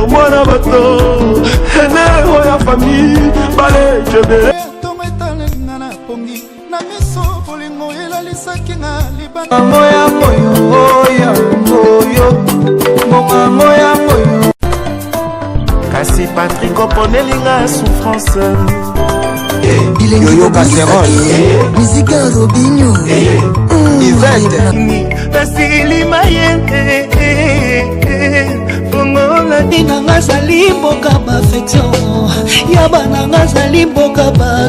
Mwana bato ene oyo ya famille balejebele. Ntongo etalenga na pongi na miso, bolingo elalisaki nga libanda. Yango yango yo, yango yo, mbongo yango yango yo. Kasi Patrik oponeli nga souffrance. Yoyo Casserole. Musique ya Robinho. Ivete. Nasilima ye fongola. Nanga azali mboka baaffection ya bananga, azali mboka ba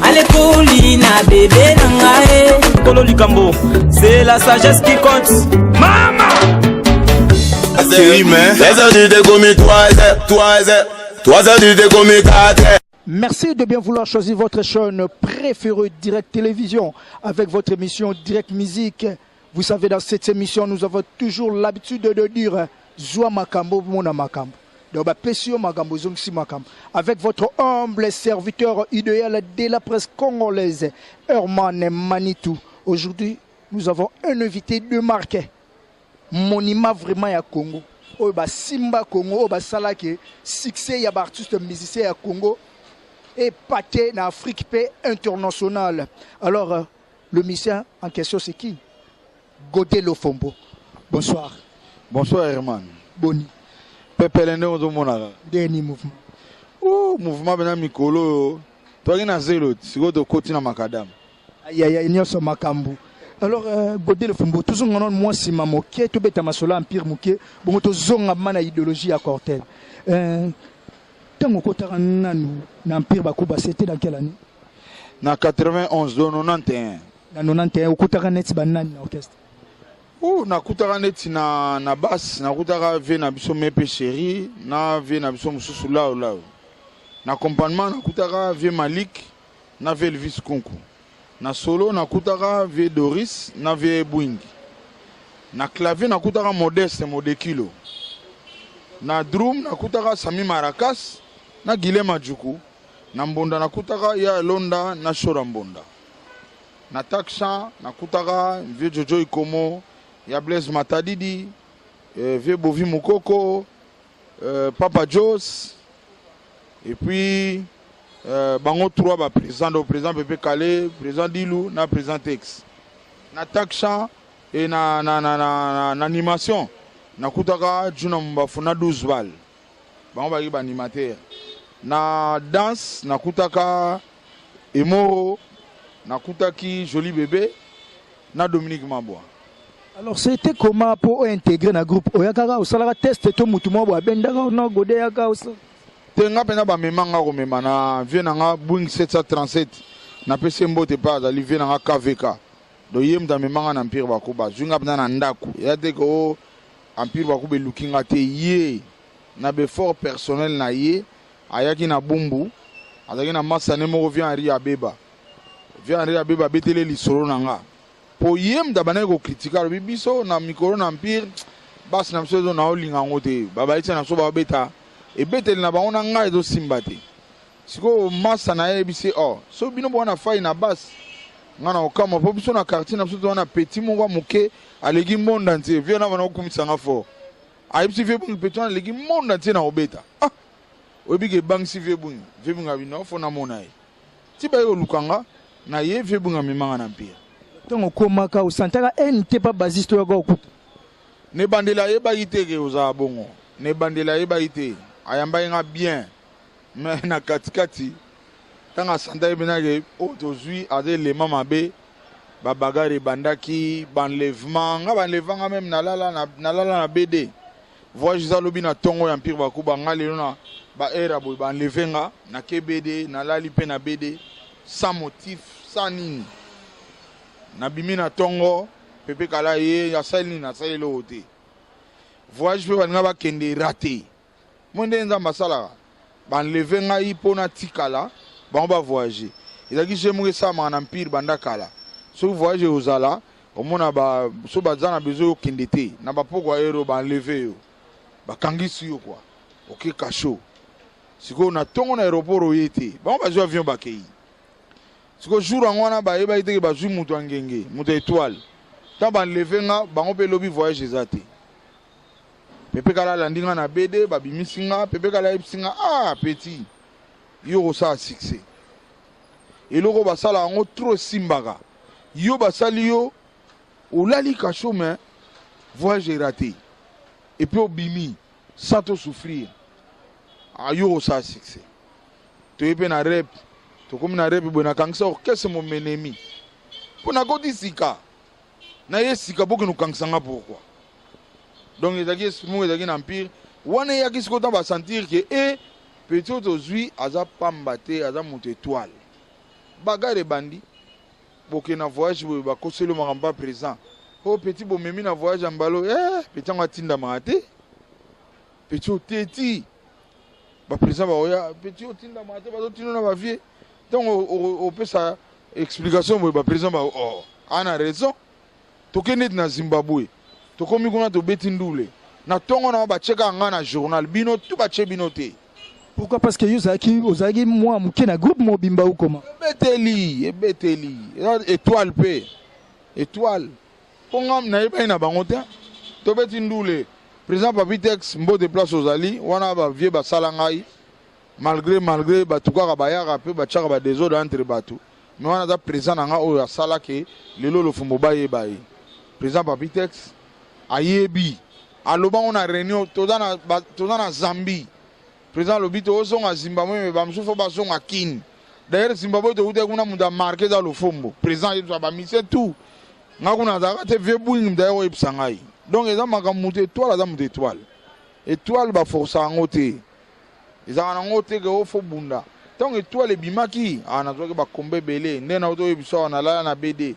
Alekoli na bebe na ngai. Kolo likambo, c'est la sagesse qui compte. Mama. Les heures du commis 3 heures, 3 heures, 3 heures du commis 4 heures. Merci de bien vouloir choisir votre chaîne préférée, Direct Télévision, avec votre émission Direct Musique. Vous savez, dans cette émission, nous avons toujours l'habitude de dire Zwa Makambo, Mona Makambo. Donc, bah, Pesio Makambo, Zongsi Makambo. Avec votre humble serviteur idéal de la presse congolaise, Herman Manitou. Aujourd'hui, nous avons un invité de marque. Monument vraiment ya Congo. Oyo ba Simba Congo, oyo basalaki succès ya baartiste musicien ya Congo et pâté na Afrique pe international. Alors, le musicien en question, c'est qui? Godé Lofombo. Bonsoir. Bonsoir Herman. Boni. Pepele nde ozomonaka. Ndeni mouvement. Oh, mouvement bena mikolo oyo toyaki na zelo, sikoyo tokoti na makadam. Ayaya nyonso makambo. Alors, Godé Lofombo, tozonga nano mwa nsima moke, tobeta masolo ya Empire moke, bongo tozonga ma na idéologie ya Cortel. Ntango okotaka nanu na Empire Bakuba, c'était dans quelle année? Na 91 do 91. Na 91, okutaka neti banani na orchestre? Oh, nakutaka neti na basse, nakutaka vieux na biso Mepe Chéri na vieux na biso mosusu lao lao. Na accompagnement nakutaka vieux Malik na vieux Elvis Kunku. Na solo nakutaka vieux Doris na vieux Bwingi. Na clavier nakutaka Modeste Modekilo. Na drum nakutaka Sami Maracas na Guilhem Djuku. Na mbonda nakutaka ya Londa na Shora Mbonda. Na taksha nakutaka vieux Jojo Ikomo, ya Blaise Matadidi, vieux Bovi Mukoko, Papa Jos, et puis bango trois ba président, donc président Pepe Kale, président Dilu na président Tex. Na taksha et na animation nakutaka Juna Mbafu na 12 balles. Bango baki ba animateur. Na danse nakutaka Emoro, nakutaki Joli Bébé na Dominique Mabwa. Alors, c'était comment pour intégrer na groupe? Oyakaka osalaka test to mutu moko boye abendaka na Godé yaka osala? Te, nga mpenza bamema nga, komema na vieux na nga Boeing 737, napesi ye mbote mpe azali vieux na nga KVK. Donc ye moto amema nga na Empire Bakuba, azwi nga mpenza na ndako eya te ke o Empire Bakuba eluki nga te. Ye na baeffort personnel na ye ayaki na Bumbu, azalaki na masane moko, vieux Henri Abeba. Vieux Henri Abeba abeteli lisolo na nga mpo ye moto abandaki kocritiquer, alobi biso na mikolo na Empire, basi na biso ezo na olinga yango te, babalisi na biso babeta ebeteli na bango na ngai ezosimba te. Sikoyo masa na ye ayebisi: "O so bino bwana fai na basi nga na okamwa mpo biso na quartier na biso toza na petit moko ya moke aleki monde entier." Vieux na bana okumisanga fort, ayebisi vieux Bungi: "Petit wana aleki monde entier na kobeta." Ah, oyebi ke ebangisi vieux Bungi. Vieux Bungi abi: "No, fo namona ye." Ti baye koluka nga na ye, vieux Bungi amemanga na Empire. Ntango okomaka, osantaka haine te pa bassiste oyaka okuta? Na ebandeli ayebaki te ke ozala bongo. Na ebandeli ayebaki te, ayambaki nga bien, mais na katikati, ntango asantaki mpena ke oyo tozwi aza elema mabe, babagarre ebandaki, baenlèvement. Nga baenlevanga nga même nalala na BD. Voyage eza lobi na ntongo ya Empire Bakuba. Nga lelo na baheure ya boye baenlever nga, nake BD, nalali mpe na BD sans motif, sans nini. Nabimi na ntongo, Pepe Kala ye asali nini? Asali eloko te. Voyage mpe balinga bakende raté. Mo ndenge Nzambe asalaka, baenlever ngai mpo natikala, bango bavoyage. Ezalaki jeu moko esalamaka na Empire banda kala: soki voyage ekozala, omona ba so baza na besoin okende te na bapoko ya ero, baenlever yo, bakangisi yo kua oke kasho. Sikoyo na ntongo na aéroport oye te, bango bazwi avion bakei. Sikoyo jour yango wana bayebaki teke bazwi moto ya ngenge, moto ya étoile. Ntango baenleve nga, bango mpe lobi voyage eza te. Pepe Kala alandi nga na BD, babimisi nga. Pepe Kala ayebisi nga, ah petit, yo okosala succès. Eloko basala yango trop esimbaka. Yo basali yo, olali cachot mais voyage raté. Et puis obimi sans to souffrir. Ah yo okosala succès. Toye mpe na rep, tokomi na rep boye nakangisa orchestre momenemi. Mpo nakoti sika. Na ye sika bokende kokangisa nga pourquoi? Donc ezalaki esprit moko ezalaki na empire wana eyaki sikoyo ntango basentir ke e petit oyo tozwi aza pamba te, aza moto étoile. Bagarre ebandi, bokende na voyage boye bakoseli yo makambo pa présent. Oh petit bomemi na voyage ya mbalo, eh petit yango atindamaka te. Petit oteti. Ba président baoya, petit otindamaka te, bazotinda na ba vieux. Ntango opesa explication boye ba président ba oh ana raison. Tokende neti na Zimbabwe. Tokomi kuna tobeti ndule. Na tongo na bacheka nga na journal bino tout bache bino te. Pourquoi? Parce que yo ozalaki ozalaki mwa moke na groupe mobimba ou comment? Ebeteli, ebeteli. Eza étoile pe. Étoile. Po nga nayebani na bango te. Tobeti ndule. Président Papi Tex mbote place ozali wana ba vieux basala ngai malgré malgré bato kaka bayaka pe batiaka ba désordre entre bato. Mais wana aza président na nga oyo asala ke lelo Lofombo bayeba ye. Président Papi Tex ayebi aloba ngo na réunion toza na ba, toza na Zambie. Président alobi tozonga Zimbabwe mais ba mosusu fo bazonga Kin. D'ailleurs Zimbabwe towutaki kuna moto a marqué eza Lofombo. Président ayebisa ba musiciens tout. Nga kuna azalaka te vieux Bwing moto aye koyebisa ngai. Donc eza makambo moto étoile aza moto étoile. Étoile ba força yango te. Ezalaka nango te ke o fo bunda. Ntango étoile ebimaki, ah nazwaki ba combat ebele. Nde na otoyebisa awa nalala na BD.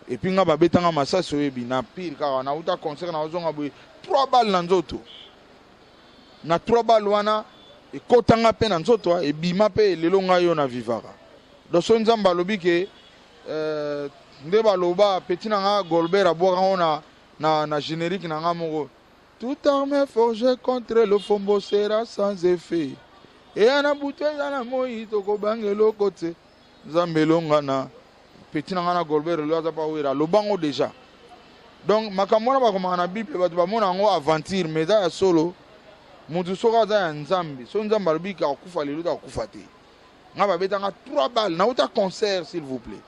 Et puis nga babetanga masasi oyebi na pire kaka nauta concert na ozonga boye 3 balles na nzoto. Na 3 balles wana ekotanga pe na nzoto ebima pe lelo ngai yo na vivaka. Donc so Nzambe alobi ke nde baloba petit na nga Golbert abwaka ngo na na na générique na nga moko. Toute arme forgée contre Lofombo sera sans effet. Eya na butu eza na moi tokobanga eloko te. Nzambe elonga na petit na nga na Golbert lelo aza pa wera lobango déjà. Donc makambo wana bakomaka na Bible bato bamona yango aventure mais eza ya solo. Mutu soki aza ya Nzambe, soki Nzambe alobi ke akokufa lelo te akokufa te. Nga babetanga 3 balles nauta concert s'il vous plaît.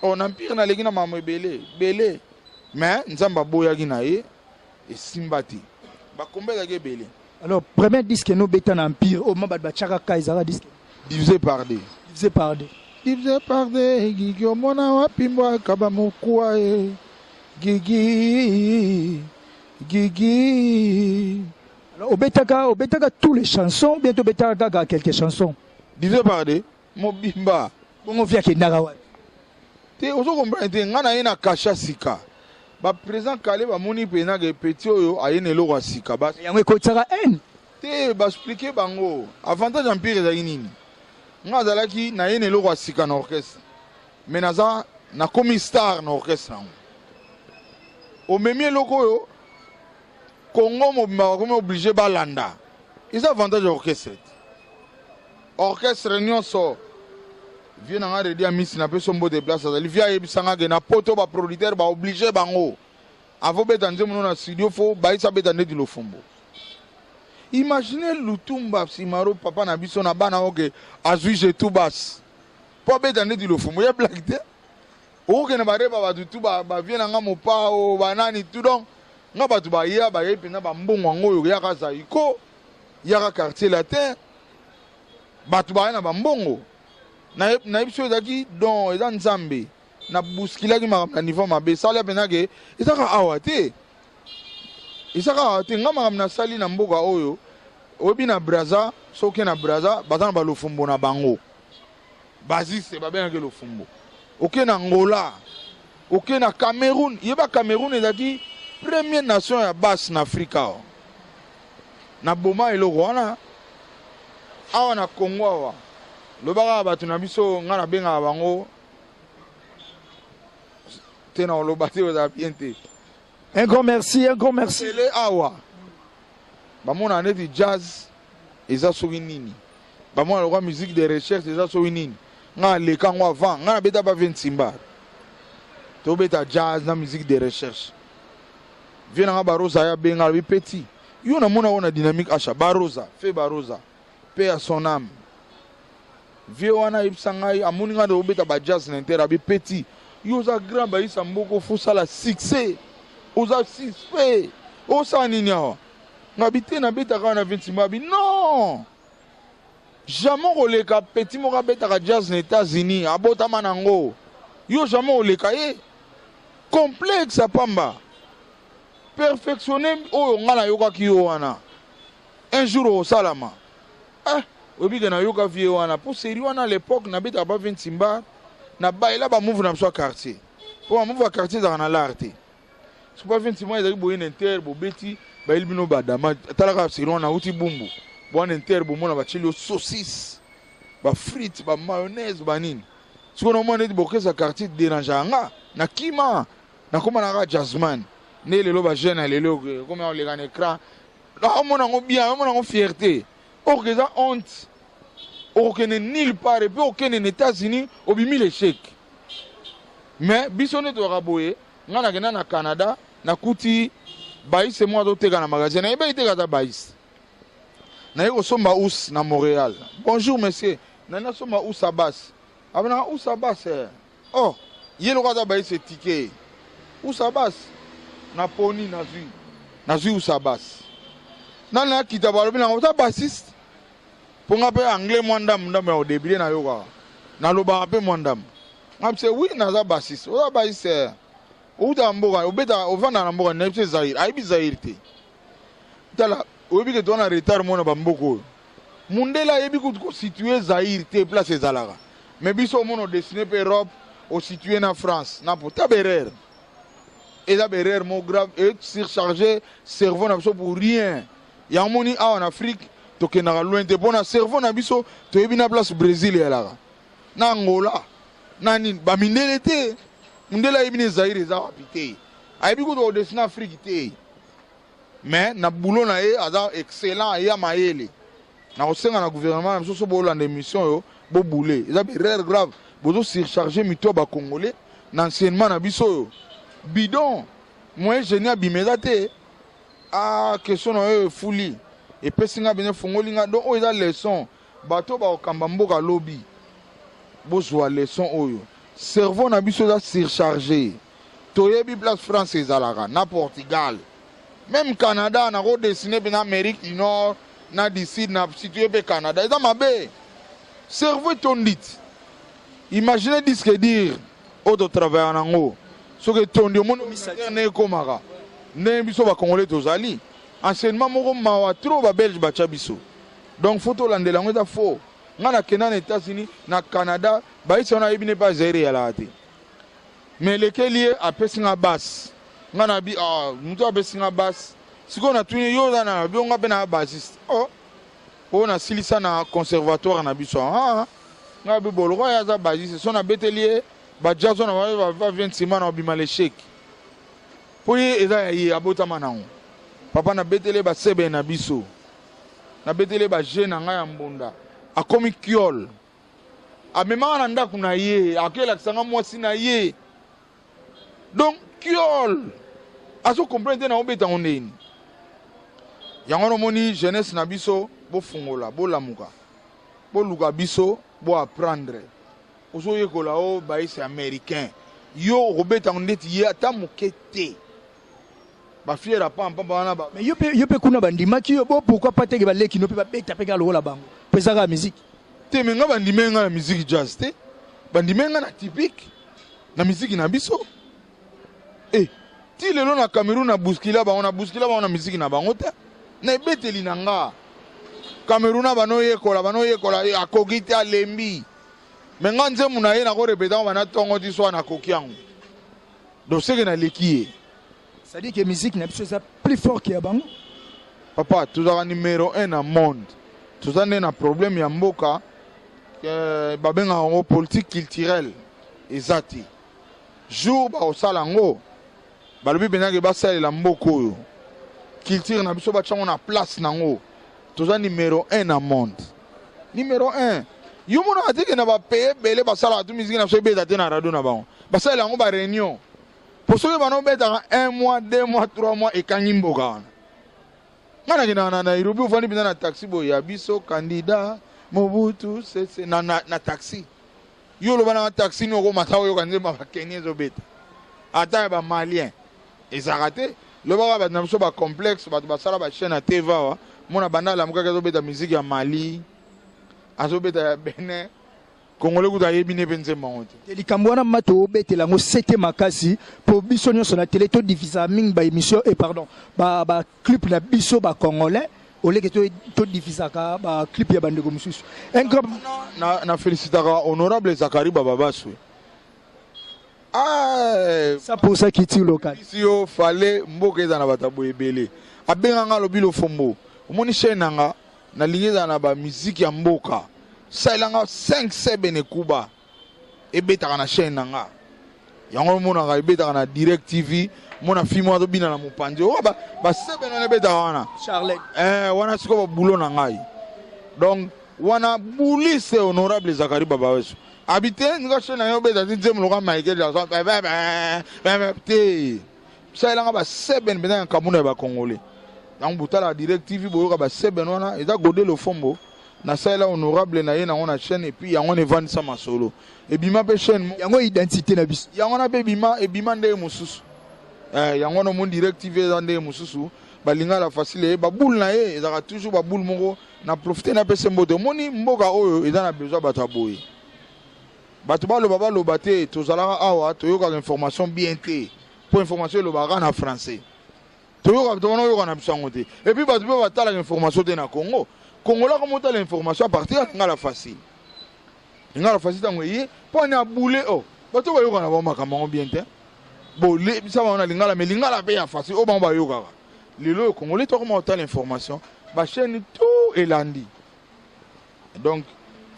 Oh na empire naleki na makambo ebele ebele mais Nzambe aboyaki na ye esimba te. Bakomba ezalaki ebele. Alors premier disque no beta na empire oyo ma bato batiaka ka ezalaka disque divisé par deux. Divisé par deux. Divisé par deux, Gigi omona wapi mbwa kaba mokuwa e. Gigi, Gigi. Alors obetaka obetaka tous les chansons bien obetaka kaka quelques chansons. Divisé par deux, mobimba. Bongo via kendaka wapi? Te ozo comprendre te nga na ye na kasha sika. Ba président Kale bamoni mpenza ke petit oyo aye na eloko ya sika. Ba yango ekotisaka haine. Te ba expliquer bango avantage empire ezalaki nini. Nga azalaki na ye na eloko ya sika na orchestre. Mais naza nakomi star na orchestre yango. Omemi eloko oyo Congo mobimba bakomi obligé balanda. Eza avantage ya orchestre te. Orchestre nyonso vieux na nga Redi Amisi na peso mbote place azali vieux ayebisa nga ke na poto ba producteur ba obligé bango avant beta nzembo no na studio fo bayisa beta ndeti Lofombo. Imaginez Lutumba Simaro papa na biso na bana oke azui je tout bas po abeta ndeti Lofombo ya blague te. Okokende ba reba bato tout ba ba vieux na nga Mopao ba nani tout donc nga bato baya bayebi mpenza ba mbongo yango oyo yaka Zaiko yaka quartier latin bato baya na bambongo nayebi soki ezalaki don eza nzambe na bousculaki makambo na niveau mabe esali mpenza ke ezaka awa te ezaka awa te nga makambo nasali na mboka oyo oyebi na braza soki na braza baza na balofombo na bango baziste babengaki lofombo oke na angola oke na cameroun yeba cameroun ezalaki première nation ya basse na afrika awa na boma eloko wana awa na congo awa lobaka bato na biso ngai nabengaka bango te na oloba te ozala bien te. Un grand merci, un grand merci. Ele awa bamona neti jazz eza soki nini bamona lokwa musique de recherche eza soki nini nga aleka yango avant nga nabeta ba 26 bar. Tobeta jazz na musique de recherche. Vieux na nga Baroza aya benga alobi petit yo namona yo na dynamique Asha Baroza fait Baroza paix à son âme. Vieux wana ayebisa ngai amoni ngai obeta ba jazz na inter abi petit yo oza grand bayisa mboko faut sala succès oza suspect osala nini awa ngabi te nabetaka wana 26 abi non Jamais okoleka petit moko abetaka jazz na Etats Unis abotama nango yo jamais oleka ye complexe ya pamba perfectionne oyo nga nayokaki yo wana un jour okosalama eh oyebi ke nayoka vie wana po serie wana à l'époque nabetaka pa 26 mbar na bayela ba move na biso ya quartier po ba move ya quartier ezalaka na lar te Soki ba 26 mois ezali boye na inter bobeti bayeli bino badama talaka selon nauti bumbu bwana inter bomona batieli yo saucisse ba frites ba mayonnaise ba nini sikoyo naomona neti bokesa quartier dérangeaka nga na kima nakoma na kaka jazzman nde lelo ba jeune ya lelo ekomi oleka na écran naomona yango bien naomona yango fierté or eza honte okokende nulle part epuis okende na États-Unis obimi l'échec mais biso nde tozalaka boye Nga nakenda na Canada nakuti baise moko azoteka na magasin nayebaki te aza baise naye kosomba us na Montreal bonjour monsieur nani nasomba us abas abana us abas eh. oh ye loko aza baise etike us abas naponi nazwi nazwi us abas nani nakita balobi nango oza bassiste mpo nga mpe anglais mwa ndambo ndambo ya kodebile nayokaka nalobaka mpe mwa ndambo Nga bise oui naza bassiste. Oza bassiste eh. Outaka mboka, obeta ovanda na mboka na biso Zaire. Ayebi Zaire te. Tala, oyebi ke toza na retard mona ba mboka oyo. Mundele ayebi kutu ko situer Zaire te place ezalaka. Mais biso omona o dessiner pe Europe, o situer na France, na po ta erreur. Eza ba erreur moko grave et surcharger cerveau na biso pour rien. Yango moni awa na Afrique tokendaka loin te pona cerveau na biso toyebi na place Brésil eyalaka. na Angola na nini ba mindele te mundele ayebi ne Zaire eza wapi te ayebi kutu kodesine Afrique te mais na boulot na ye aza excellent aya mayele na kosenga na gouvernement na biso so bolanda émission oyo boboule eza berere grave bozo surcharge mito ya bacongolais na enseignement na biso oyo bidon moyen génie abima eza te ah question na oyo efuli epesi nga bene efongoli nga donc oyo eza leçon Bato oyo bakokamba mboka lobi, bozua leçon oyo. Cerveau na biso eza surcharge. Toyebi place France ezalaka na Portugal. Meme Canada nako dessiner pe na Amerique du Nord na du Sud na situer pe Canada. Eza mabe. Cerveau etondi ti. Imaginez disque dur oyo to travaillaka nango soki etondi omoni ordinateur ndenge ekomaka ndenge biso ba congolais tozali. Enseignement moko mawa trop ba belge batia biso. Donc faut tolandela yango eza faux. Nga na kenda na Etats Unis, na Canada, bayisa wana ayebi ne pas Zaire eyalaka te. Mais elekeli ye apesi nga basse. Nga na bi ah mutu apesi nga basse. Sikoyo natuni yo oza na bi nga pe na bassiste. Oh oyo nasilisa na conservatoire na biso. Ah nga bi boloko ye aza bassiste. So nabeteli ye ba jazz wana ba va vient nsima na obima l'échec. Po ye eza ya ye abotama nango. Papa nabeteli ye ba seben na biso. Nabeteli ye ba jeux na ngai ya mbunda akomi kiol amemaka na ndako na ye akelakisa nga mwasi na ye donc kiol azo comprendre te na obeta ngo ndeni yango wana omoni jeunesse na biso bofungola bolamuka boluka biso bo apprendre ozoyekola o baise américain yo okobeta ngo ndeti ye ata moke te Ba fier ya pamba pamba wana ba. Mais yo pe yo pe kuna bandimaki yo bo pourquoi pas teke baleki no pe babeta pe kaka lokola bango po eza kaka musique. Te mais nga bandimaki nga na musique jazz te bandimaki nga na typique na musique na biso eh ti lelo na Cameroun na bouscula bango na bouscula bango na musique na bango te na ebeteli na nga Cameroun banoyekola banoyekola eh, akoki te alembi mais nga nzembo na ye nako repeta yango banda tongo ti soir nakoki yango donc seke naleki ye. C'est à dire que musique na biso eza plus fort que ya bango. Papa tozalaka numero 1 na monde toza nde na problème ya mboka eh, babengaka yango politique culturelle eza te jour bakosala yango balobi mpenza ke basalela mboka oyo culture na biso batya yango na place na yango toza numero 1 na monde numero 1 yo monaka te ke na bapays ebele basalaka tu miziki na biso ebeta te na radio na bango basalela yango bareunion. Po soki bana obetaka 1 mois, 2 mois, 3 mois ekangi mboka wana. Nga nakendaka na Nairobi ofandi mpenza na taxi boye ya biso candidat Mobutu sese na, na, na taxi. Yo oloba na taxi ni okomata oyoka nzembo ya bakenya ezobeta. Ata ya ba malien ezalaka te. Lobaka bato na biso ba complexe, bato basala ba chaîne ya TV awa, mona banda alamukaki azobeta musique ya Mali, azobeta ya Benin. Congolais kutu ayebi ne pe nzembo yango te. Te likambo wana mama tobetela yango sete makasi po biso nyonso na tele to diffusaka mingi ba emission eh pardon ba ba clip na biso ba congolais oleke to to diffusaka ba clip ya bandeko mosusu. Un grand na na felicitaka honorable Zacharie Bababaswe. Ah, 100% culture locale. Si yo fallait mboka eza na bato ya boye ebele. Abenga nga alobi Lofombo. Omoni chaîne na nga Nalingi ezala na ba musique ya mboka. Salela nga 5 seben ekuba ebetaka na chaîne na nga. Yango omonaka ebetaka na Direct TV, mona fille moko azobina na mopanzi. Oh ba ba seben wana ebetaka wana. Charlotte. Eh wana sikoyo ba boulot na ngai. Donc wana bouliste honorable Zacharie Babaweso. Habite nga chaîne na yo obeta ti nzembo lokola Michael Jackson. Te. Salela nga ba seben mpenza ya nkamuna ya ba congolais. Yango botalaka direct TV boyoka ba seben wana eza Gode Lofombo nasalela honorable na ye nango na chaîne et puis yango wana evandisa masolo ebima mpe chaîne moko yango identité na biso yango wana mpe ebima ebima ndenge mosusu eh, yango wana omoni direct TV eza ndenge mosusu balingala facile ye baboule na ye ezalaka toujours baboule moko na profite napesa mbote omoni mboka oyo eza na besoin bato ya boye Bato baloba baloba te tozalaka awa toyokaka information bien te po information elobaka kaka na français toyoka tokona oyoka na biso yango te et puis bato mpe batalaka information te na Congo Congolais akoma otala information à partir ya lingala facile lingala facile ntango eye mpo ani abule o oh, bato bayoka na bango makambo yango bien te bolebisa bango na lingala mais lingala mpe ya facile oyo bango bayokaka lelo oyo Congolais tokoma otala information bachaîne tout elandi Donc,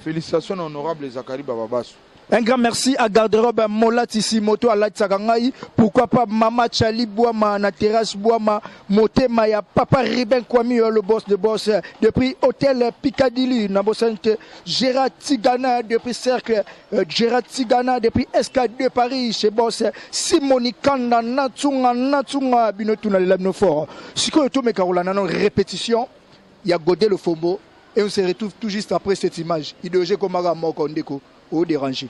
félicitations honorable Zacharie Bababasu. Un grand merci à Garde-robe Molatisi Moto alatisaka ngai pourquoi pas Mama Chali Boama na terrasse Boama motema ya Papa Ruben Kwami le boss de boss depuis hôtel Piccadilly na bosante Gérard Tigana depuis cercle euh, Gérard Tigana depuis SK2 Paris chez boss Simoni Kanda Natsunga Natsunga bino tuna lela bino fort sikoyo tomeka kolanda no répétition ya Gode Lofombo et on se retrouve tout juste après cette image. Idéologie komaka moko ndeko au déranger.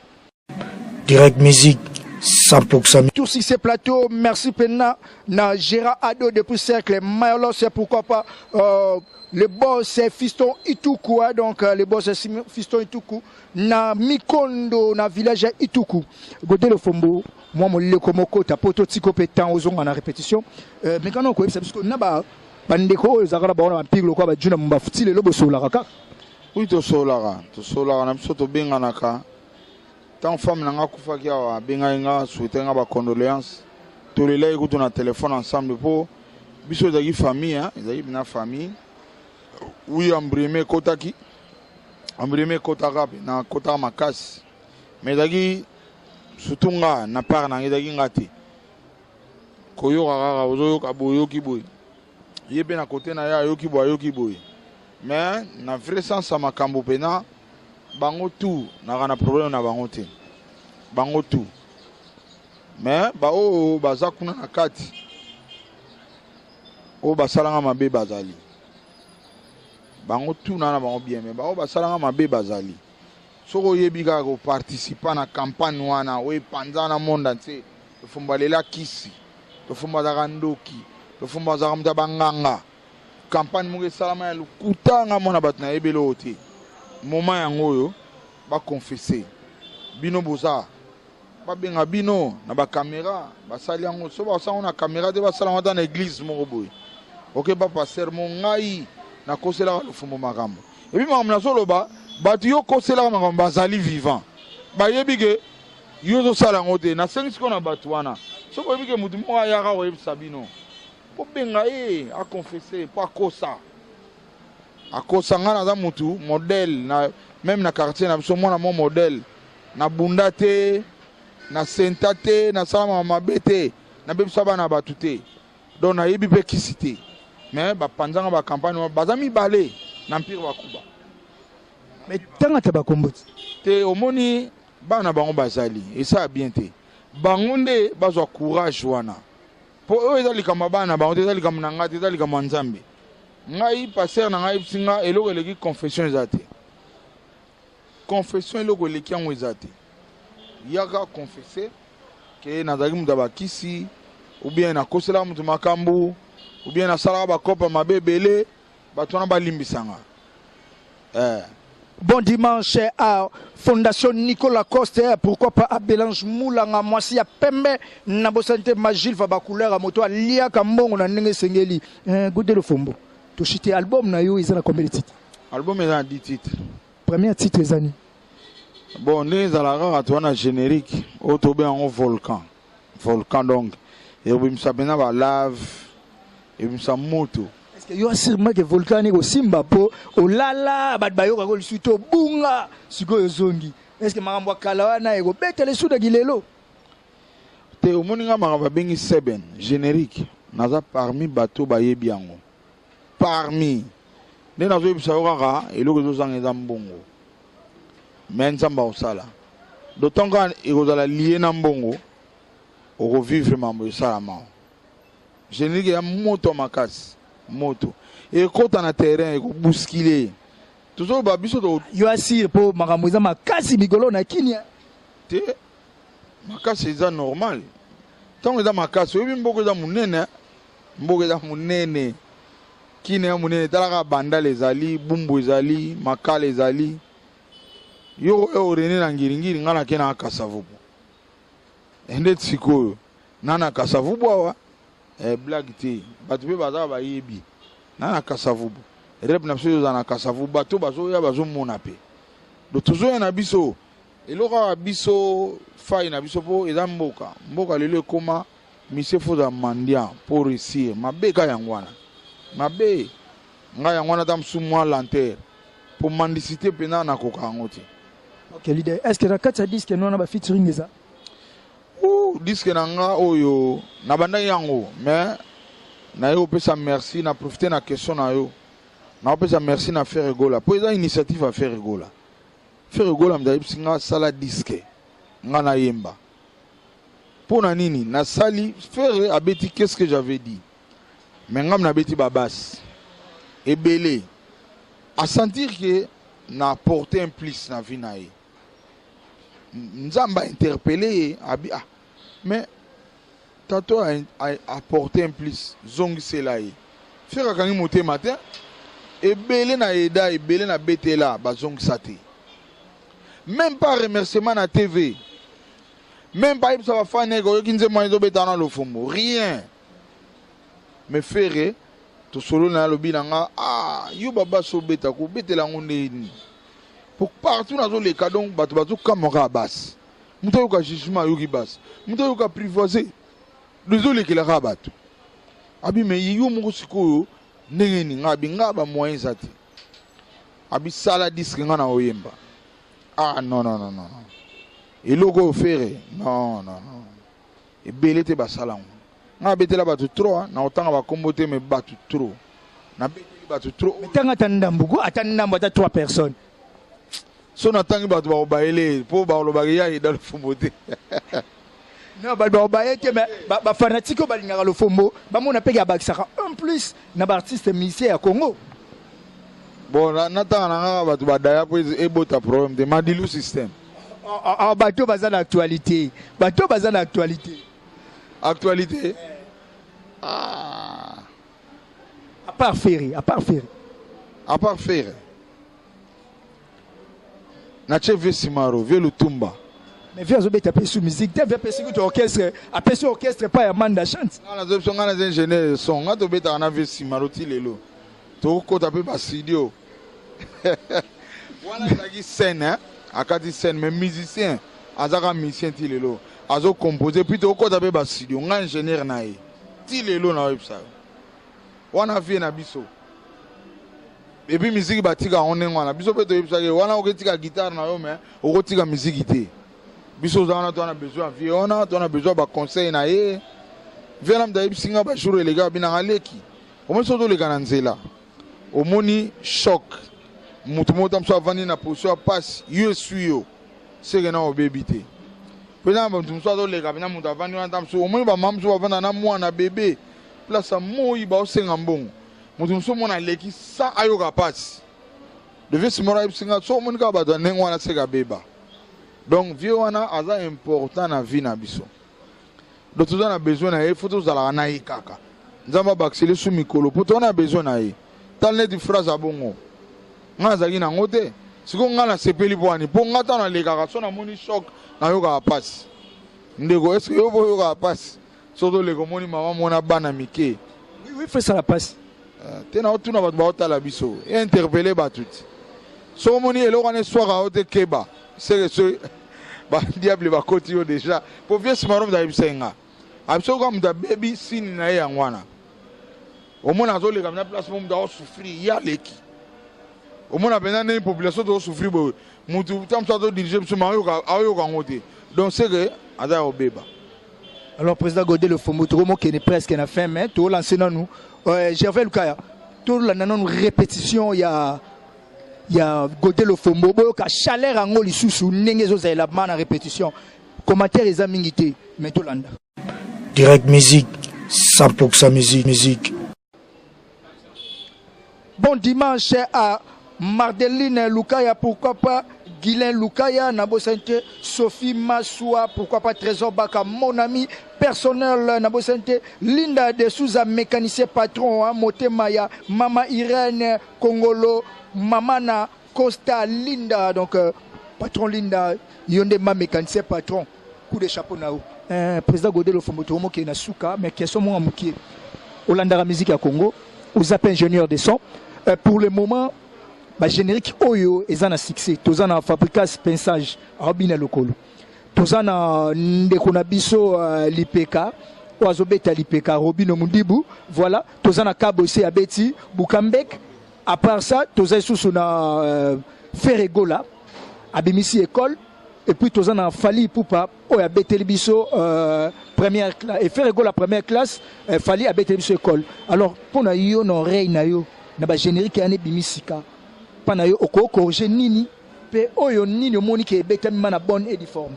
Direct Musique 100%. Tout sur ces plateaux, merci Pena, na Gérard Ado depuis Cercle, Mayolos, pourquoi pas euh, le boss c'est Fiston Ituku, hein, donc euh, le boss c'est Fiston Ituku, na Mikondo, na village Ituku. Godé le Fombo, moi mon leko moko, ta poto tiko pe temps ozonga na répétition. Euh, mais quand on koyebisa biso na ba Bandeko oyo ezalaka na bango na bampire lokola ba Djuna Mumbafu ti lelo bosololaka kaka? Oui tosololaka, tosololaka na biso tobenganaka. Tango femme na nga akufaki awa abengaki nga a souhaitaki nga ba condoleances. Tolelaki kutu na telephone ensemble po biso ezalaki famille hein, ezalaki pena famille. Oui embrayement ekotaki, embrayement ekotaka pena, ekotaka makasi mais ezalaki surtout nga na part na nga ezalaki nga te. Koyoka kaka ozoyoka boye oyoki boye ye pe na cote na ye ayoki boye ayoki boye mais na vrai sens ya makambo pena bango tout naka na problème na bango te bango tout mais ba oyo baza kuna na kati oyo basalanga mabe bazali bango tout na na bango bien mais ba oyo basalanga mabe bazali Soki oyebi kaka ko participa na campagne wana oyo epanza na monde entier, Lofombo alela kisi, Lofombo azalaka ndoki, Lofombo azalaka moto ya ba nganga. Campagne moko esalama ya lokuta, nga mwana bato nayebi eloko te. Moment yango oyo ba confesser bino boza babenga bino na ba camera basali yango so basala yango na camera te basala yango ata na eglise moko boye oke ba pasteur mo ngai nakoselaka lofombo makambo epuis makambo nazoloba bato yo okoselaka makambo bazali vivant bayebi ke yo ozosala yango te nasengi sikoyo na bato wana soki oyebi ke motu moko ayaka koyebisa bino bobenga ye aconfesse mpo akosa akosa ngai naza motu modèle na meme na quartier na biso mwana mo modèle Na bunda te, na senta te, na sala makambo mabe te, na bebisa bana ya batu te. Donc na yebi pe kisi te. Mais ba panza nga ba campagne wana baza mibale na empire bakuba. Mais tanga ata ba kombo ti. Te omoni bana bango bazali esala bien te. Bango nde bazwa courage wana. Po oyo eza likambo ya bana na bango te, eza likambo na ngai te, eza likambo ya Nzambe. Ngai pasteur na ngai ayebisi nga eloko eleki confession eza te. Confession eloko eleki yango eza te. Yaka confesser ke nazalaki moto ya bakisi ou bien nakoselaka moto makambo ou bien nasalaka bakopa mabe ebele, bato wana balimbisa nga. Eh. Bon dimanche à Fondation Nicolas Coste, pourquoi pas à Belange Moulanga, mwasi ya pembe, na bosante Magil va ba couleur ya moto aliaka mbongo na ndenge esengeli. Eh, Gode Lofombo, toshite album na yo eza na combien de titres? Album eza na 10 titres. Premier titre eza nini? Bon, ndenge ezalaka kaka toza na générique oyo tobenga yango volcan. Volcan donc ekobimisa mpenza ba lave, ebimisa moto. Est-ce que yo asirement que volcan wana ekosimba mpo olala bato bayokaka lisusu te obunga sikoyo ozongi? Est-ce que makambo ya kala wana ekobetela esudaki lelo? Te, omoni nga makambo babengi seben générique, naza parmi bato bayebi yango. Parmi nde nazoyebisa yo kaka eloko ezozanga eza mbongo, mais Nzambe akosala d'autant kaka ekozala lie na mbongo, okovivre mambo esalama. Générique ya moto ya makasi, moto ekota na terrain, ekobuskile. Tozoloba biso to yo asire mpo makambo eza makasi mikolo na Kinia te. Makasi eza normal, ntango eza makasi oyebi mboka eza monene, mboka eza monene, Kini ya monene. Tala kaka Bandal ezali, Bumbu ezali, Makala ezali. Yo oyo orene na Ngiringiri, ngai nake na Kasavubu ndeti sikoyo na na Kasavubu awa eh, blague te, bato mpe baza bayebi na na Kasavubu rep na biso ezala na Kasavubu, bato bazoya bazomona mpe do tozoya na biso eloko kaka biso fai na biso mpo eza mboka mboka lelo ekoma Monsieur faut ozala mendiant po reussir mabe ka yango wana mabe nga yango wana ata mosusu mwa lenteur po mendicité mpena nakoka yango te. Ok leader, est-ce que na kati ya disque no wana ba featuring eza? Ouh, disque na nga oyo nabandaki yango mais naye kopesa merci na profiter na question na yo nakopesa merci na Ferre Gola po eza initiative ya Ferre Gola. Ferre Gola moto ayebisi nga sala disque nga nayemba. Pona nini nasali Ferre abeti qu'est ce que j'avais dit mais ngam nabeti ba basse ebele a sentir que na apporter un plus na vie na ye Nzambe a interpeller ye abi ah mais tato a, a apporter un plus zongisela ye Ferre akangi motema te ebele na eda ebele na betela bazongisa te même pas remerciement na TV Meme pas yebisa ba fan neke oyoki nzembo wana ezobeta wana lofombo rien mais Ferre tosololi na alobi na nga ah yo baba so obeta ko obetela yango nde nini po partout nazoleka donc bato bazokamwa kaka basi moto ayoka jugement ayoki basi moto ayoka apprivoise ezolekela kaka bato abi me yo moko sikoyo ndenge nini nga abi nga ba moyen eza te abi sala disque nga na oyemba Ah non non non non. Eloko oyo Ferre non non non. Ebele te basala yango. Nga abetela bato trop na kotanga ba kombo te mais bato trop. Na beteli bato trop. Mais tanga ata ndambu ko ata ndambu ata trois personnes. So natangi bato bakobayele po bakolobaka ya eda lofombo te. Non bato bakobaye te mais ba fanatique oyo balingaka lofombo bamona pe ke abakisaka un plus na ba artiste musicien ya Congo. Bon natanga na nga bato badaya po ebota problème te madilu système. Oh, oh, oh, bato baza na actualité, bato baza na actualité. Actualité? Ah. À part Ferre, à part Ferre. À part Ferre. Natie vieux Simaro, vieux Lutumba. Mais vieux azobeta pe sous musique te, vieux apesi kutu orchestre, apesi orchestre epai ya Manda Chante. Nga nazo biso nga naza ingénieur de son, nga tobetaka na vieux Simaro ti lelo. Tokokota pe ba studio. Wana ezalaki scène hein, akati scène mais musicien azaka musicien ti lelo. Azo composer puis tokokota pe ba studio, nga ingénieur na ye. Ti lelo na oyebisa yo. Wana vieux na biso. Et puis musique batika yango ndenge wana biso pe toyebisaki ye wana oketika guitare na yo mais okotika musique te biso oza wana toza na besoin ya vie wana toza na besoin ya ba conseil na ye vie wana moto ayebisi nga ba jour eleka abinanga leki omoni soki ozoleka na nzela omoni choc moto moko ta mosusu avandi na position ya pasi yo eswi yo seke na obebi te. Mpe na bato mosusu azoleka mpenza, moto avandi wana, ta mosusu omoni bamama mosusu bavanda na mwana bebe place ya moi, baosenga mbongo. Moto mosusu omona aleki sa ayoka mpasi. Le vieux Simaro ayebisi nga, soki omoni kaka bato ya ndenge wana, seka beba. Donc vieux wana aza important na vie na biso, donc toza na besoin na ye, faut tozalaka na ye kaka. Nzambe abakiseli su mikolo mpo toza na besoin na ye. Tala neti phrase ya bongo, ngai nazalaki nango te. Sikoyo ngai nasepeli mpo wani, mpo ngai ntango nalekaka so namoni choc, nayokaka mpasi. Ndeko, est ce que yo mpo oyokaka mpasi soki toleka omoni mama mona bana mike? Oui, faut esala mpasi. Te, na otuna bato baotala biso, e interpelle bato ti soki omoni eloko wana eswaka yo te, keba, seke so badiable bakoti yo déjà. Po vieux Simaro moto ayebisa ye nga, abiso kaka moto abebi sini na ye yango wana. Omona azoleka na place mo, moto aosouffrir, ye aleki. Omona mpenza ndenge population tozosouffrir boye, motu ta mosu azodirige biso, ma aoyoka yango te. Donc seke aza ya kobeba. Alors, président Godé Lofombo, tokomokende presque na fin, mais tolance nanu Gervais Lukaya. Tolanda nanu répétition ya Godé Lofombo, boyoka chaleur yango lisusu ndenge ezozalela ma na répétition. Commentaire eza mingi te, mais tolanda. Direct Musique, 100% musique, musique. Bon dimanche à Mardeline Lukaya, pourquoi pas Guylain Lukaya, Nabo Sente, Sophie Massoua, pourquoi pas Trésor Baka, mon ami personnel, Nabo Sente, Linda de Souza, mécanicien patron, hein, Moté Maya, Mama Irène Kongolo, Mamana Costa Linda, donc patron Linda, Yonde ma mécanicien patron, coup de chapeau nao. Président Godé Lofombo, tomoke na suka, mais question moi mukie. Olandaka musique ya Congo, oza pe ingénieur de son. Pour le moment, ba générique oyo eza na succès. Toza na Fabricas Pensage, abina lokolo. Toza na ndeko na biso Lipeka, oyo azobeta Lipeka, Robino Mundibu. Voilà, toza na Kabose abeti Bukambek. À part ça, toza lisusu na Ferregola, abimisi école. Et puis toza na Fally Ipupa oyo abeteli biso première classe. Et Ferregola première classe, Fally abeteli biso école. Alors mpona yo na oreille na yo na ba générique yana ebimisika mpa na yo, okoki corriger nini mpe oyo nini omoni ke ebetami ma na bonne et due forme?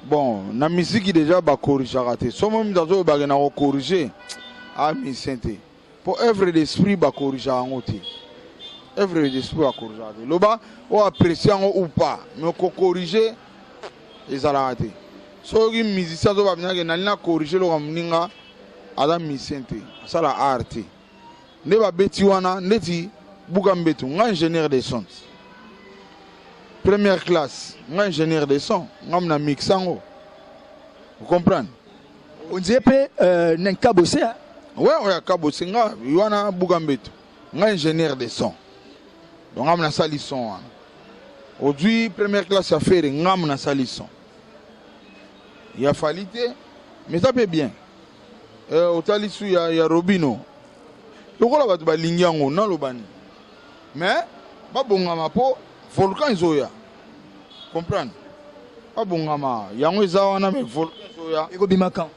Bon, na misiki déjà bacorrigeaka te. So moi moto azoyebake na kocorrige, a musicien te, mpo œuvre d'esprit bacorrigeaka yango te. Œuvre d'esprit bacorrigeaka te. Loba oyo apprécie yango ou pas, mais kocorrige ezalaka te. Soki musicien azoba binake nali na corrige eloko ya moninga, aza musicien te, asala art te. Nde babeti wana ndeti buka mbetu. Nga ingénieur de son, première classe, nga ingénieur de son, nga na mix yango, vous comprendre? On dirait mpe na Kabose, hein? Ouais, oyo Kabose, nga wana buka mbetu, nga ingénieur de son. Donc nga nasali son wana. Ozwi première classe ya Ferre, nga nasali son ya Fally te, mais eza mpe bien. Otali su ya Robino, lokola bato balingi yango, naloba nini? Mais babongama mpo volcan ezoya, comprendre? Babongama, yango eza wana, mais volcan ezoya. Ekobima quand?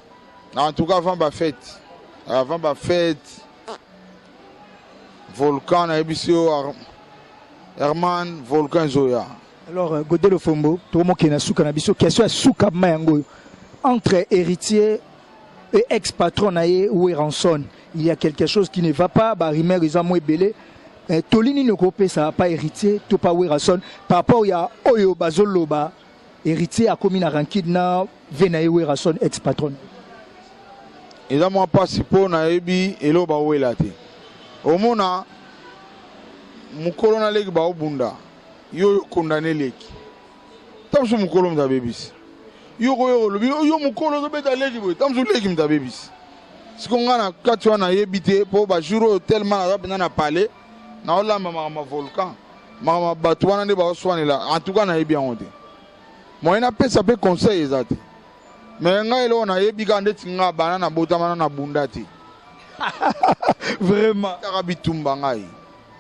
En tout cas avant bafête, avant bafête volcan nayebisi yo, Herman, volcan ezoya. Alors Godé Lofombo, tokomokende na suka na biso. Question ya suka ma yango oyo: entre héritier et ex-patron na ye Werrason, il y a quelque chose qui ne va pas. Barumeur eza mo ebele. Toli nini okopesa pa héritier to pa Werrason par rapport ya oyo bazoloba, héritier akomi na rancune na ve na ye Werrason, ex-patron? Eza mwa mpasi mpo nayebi eloko bawela te. Omona mokolo naleki baobunda, yo oyo okondane leki, ta mosusu mokolo moto abebisi yo, koyo olobi yo mokolo ozobeta leki boye, ta mosusu leki moto abebisi. Siko ngai na kati wana nayebi te, mpo bajour oyo tellement naza mpenza na palais, naolamba makambo ya volcan, makambo ya bato wana nde baoswanela. En tout cas nayebi yango te, moyen napesa mpe conseil eza te. Mais ngai eloko nayebi kaka, ndeti nga bana nabotama na nabunda te. Vraiment. Kaka bitumba, ngai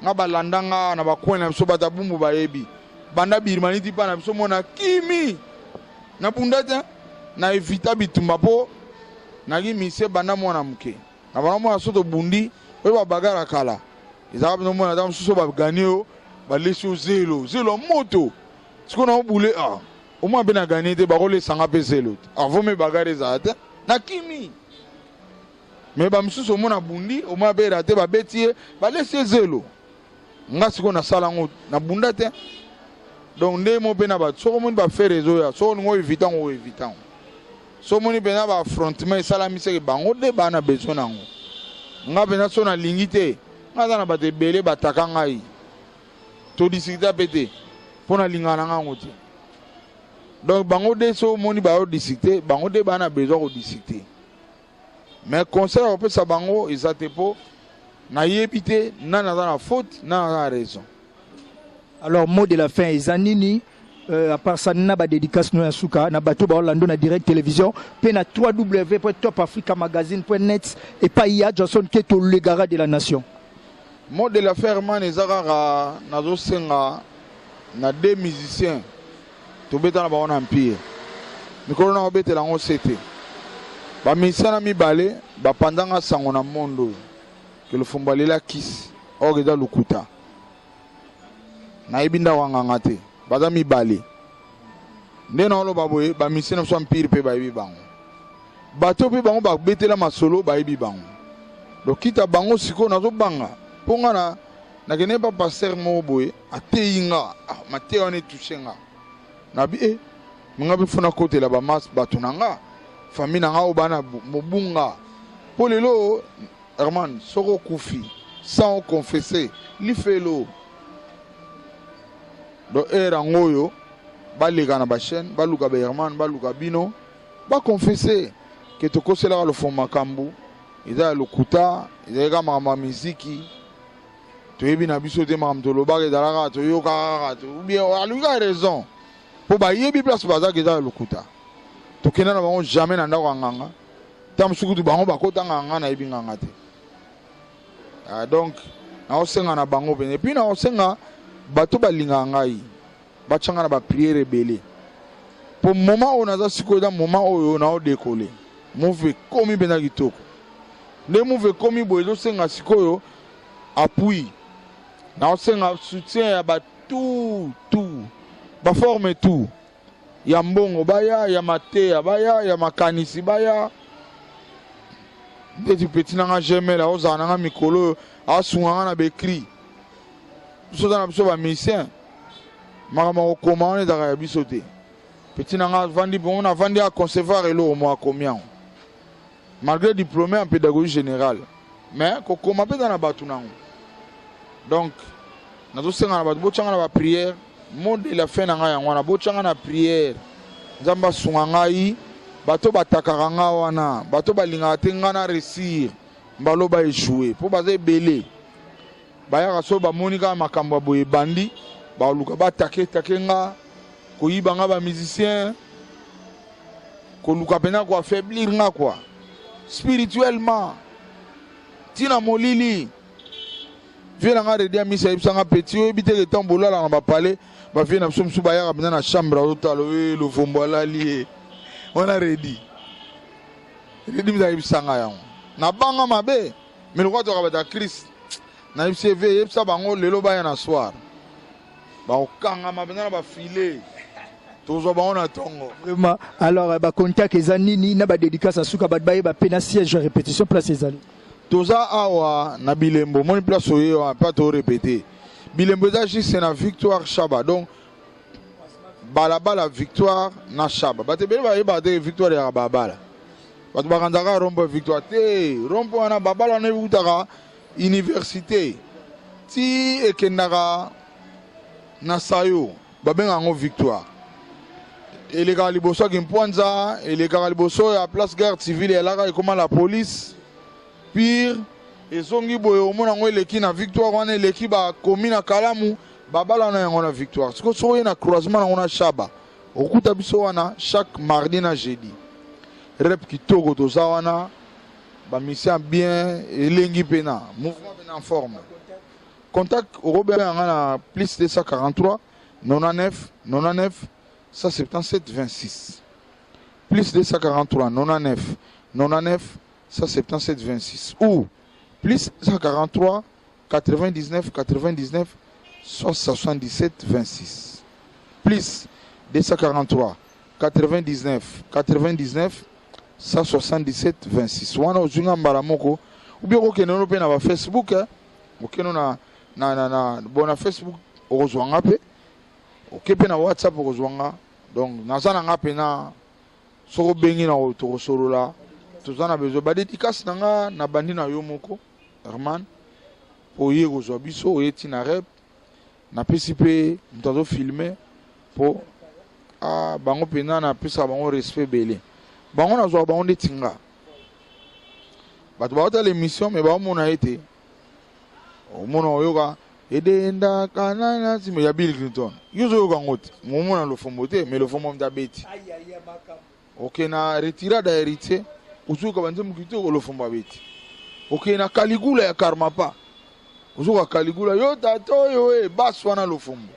nga balanda nga na bacoin na biso, bato bumbu bayebi, banda Birmanie ti mpa na biso, mona kimi nabunda te, na evita bitumba mpo naki misie banda mwana moke. Na bana mwana so tobundi oyo babagara kala, ezalaka mpenza mwana ata mosusu bagani oyo balesi yo zelo zelo ya moto. Sikoyo na obule ah. Omona mpe na gagner te, bakolesa nga mpe zelo te. Avome bagarre ezala te, nakimi. Mais ba misusu omona abundi, omona mpe rate, babeti ye, balesi ye zelo. Nga sikoyo nasala yango, nabunda te. Donc nde mo mpe na bato, soki omoni ba fere ezoya, soki olingi oevite yango, oevite yango. Soki omoni mpenza ba affrontement esalami, seke bango nde baa na besoin na yango. Nga mpenza soki nalingi te, nga aza na bato ebele bataka ngai. Todisikita mpe te, mpo nalingaka na nga yango te. Donc bango nde soki omoni bayo disikite, bango nde baa na besoin kodisikite. Mais conseil ya kopesa bango eza te po nayebi te nani aza na faute, nani aza na raison. Alors mot de la fin eza nini? À part ça na ba dédicace no ya suka na bato ba Orlando na direct télévision pe na www.topafricamagazine.net et pa ya Johnson Keto le gara de la nation. Mot de la fin man eza kaka nazosenga na deux musiciens tobeta na bango na empire mikolo na obetela yango sete ba musiciens na mibale bapanzanga sango na monde oyo ke Lofombo alela kisi or eza lokuta. Nayebi ndako ya nganga te, baza mibale nde naoloba boye. Ba musiciens na biso empire mpe bayebi bango, bato mpe bango babetela masolo bayebi bango. Donc kita bango sikoyo nazobanga mpo nga na nakende pa pasteur moko boye ateyi nga, ah, mateya wana etouche nga nabi e nga mpe fo nakotela bamas bato na nga famille na nga oyo bana mobunga mpo lelo Herman soki okufi sans o confesser lifelo. Donc heure yango oyo baleka na ba chaîne baluka ba Herman baluka bino ba confesser que tokoselaka Lofombo makambu eza ya lokuta, ezali kaka makambo ya miziki, toyebi na biso te makambo tolobaka ezalaka toyokaka kaka ou bien aluki kaka raison po bayebi place bazaka eza ya lokuta. Tokenda na bango jamais na ndako ya nganga. Ntango mosusu kutu bango bakota nganga, nayebi nganga te. Ah, donc naosenga na bango pene, epuis naosenga bato balingaka ngai batya ngai na bapriere ebele po moment oyo naza sikoyo eza moment oyo naodekole move ekomi mpenza kitoko. Nde move ekomi boye ezosenga sikoyo appui, naosenga soutien ya bato tout baforme tout ya mbongo baya, ya mateya baya, ya makanisi baya. Ndeti petit na nga Gml aozala na nga mikolo oyo asunga nga na baecrit. Biso oza na biso ba musicien, makambo ya kokoma wana ezalaka ya biso te. Petit na nga avandi bongo, navandi a concevoir eloko moko akomi yango malgré diplômé en pédagogie générale, mais kokoma mpe eza na bato nango. Donc nazosenga na bato botyanga na baprière. Mot de la fin na ngai yango wana, botyanga na prière, Nzambe asunga ngai. Bato batakaka nga wana, bato balingaka te ngai na réussir, mbalo ba échouer mpo baza ebele. Bayaka soki bamoni kaka makambo ya boye ebandi, baluka batake take nga, koyiba nga ba musicien, koluka mpenza koaffaiblir nga quoi spirituellement ntina molili. Vie na nga Redi Amisi ayebisa nga petit oyebi te ke ntango bolalaka na bapale bavie na biso mosusu bayaka mpenza na chambre azotala oye Lofombo alali ye wana. Redi Redi misa ayebisa nga yango nabanga mabe me lokola toka bato ya Christ nayebisi ye vie yebisa bango lelo baya na soir bakokangama mpenza na bafile tozwa bango na ntongo. Vraiment alors bacontact eza nini na badédicace ya suka bato bayeba mpe na siège ya répétition place ezali? Toza awa na Bilembo, omoni place oye wana mpe to répéter. Bilembo eza juste na Victoire Shaba, donc balabala Victoire na Shaba. Bato ebele bayebaka te Victoire yaka balabala, bato bakanzaka rompo Victoire te. Rompo wana babala wana eutaka université ti ekendaka na sayo, babengaka yango Victoire. Elekaka liboso ya Kimpwanza, elekaka liboso ya place garde civile elaka ekoma la police pire, ezongi boye omona yango eleki na Victoire wana, eleki bakomi na Kalamu babala na yango na Victoire. Sikoyo soki oye na croisement nango na Shaba okuta biso wana chaque mardi na jeudi. Rep kitoko toza wana, ba musicien bien elengi mpena mouvement mpena en forme. Contact okobenga nga na plus 243 99 99 177 26, plus 243 99 99 177 26 ou plus 143 99 99 177 26, plus 243 99 99 177 26 wana ozwi nga mbala moko ou bien okokende no mpe na ba Facebook eh. Okende na, na, na, na, bon na Facebook okozwa nga mpe oke mpe na WhatsApp okozwa nga donc naza na nga mpena soki obengi na tokosolola toza na besoin ba dédicace na nga na bandi na yo moko Herman mpo oye kozwa biso oye ti na rep napesi mpe moto azofilme mpo ah, bango mpenza napesaka bango respect ebele bango nazwaka bango ndeti nga bato baotala émission me baomona ye te omona oyoka edendaka na nsima ya Bill Clinton yo ozoyoka yango te momona lofombo te me lofombo moto abeti oke na retirada ya héritier ozoyoka banzembo kitoko lofombo abeti oke na caligula ya karmapa ozoyoka caligula yo tata oyo e basi wana lofombo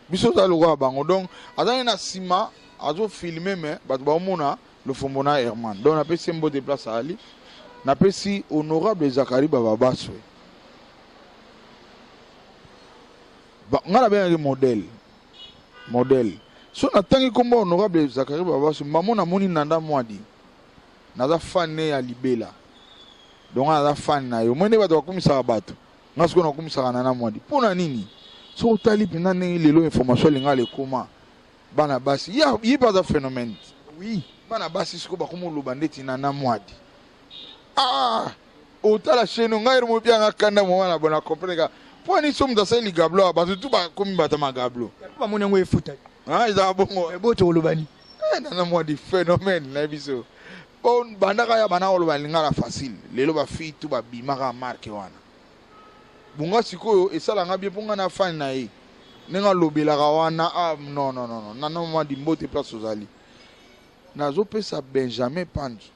biso oza lokola bango donc azali na nsima azofilme me bato baomona lofombo na Herman donc napesi ye mbote place ali napesi honorable Zakari Bababaswe ba, nga nabengaki modèle modèle so natangi nkombo honorable Zakari Bababaswe mamo namoni Nanda Mwadi naza fan ne ya libela donc nga naza fan na yo moi nde bato bakumisaka bato nga sikoyo nakumisaka Nana Mwadi mpo na nini soki otali mpenza ndenge lelo information alingala ekoma Bana basi ye ye pe aza phenomène Oui. Bana basi sikoyo bakomi oloba ndeti Nana Mwadi. Ah! Otala chaîne ngai mo bianga kanda mo wana bona comprendre ka. Po ni so mutu asali ligablo awa bato tu bakomi bato ya magablo. Ba moni yango efuta. Ah ezalaka bongo. Mais boto oloba ni. Eh Nana Mwadi phenomène na biso. Po bandaka ya bana oloba lingala facile. Lelo ba fille tout ba bimaka marque wana. Bonga sikoyo esala nga bien po nga na fan na ye ndenge alobelaka wana ah non non non nana mama mbote place ozali nazopesa Benjamin Panzu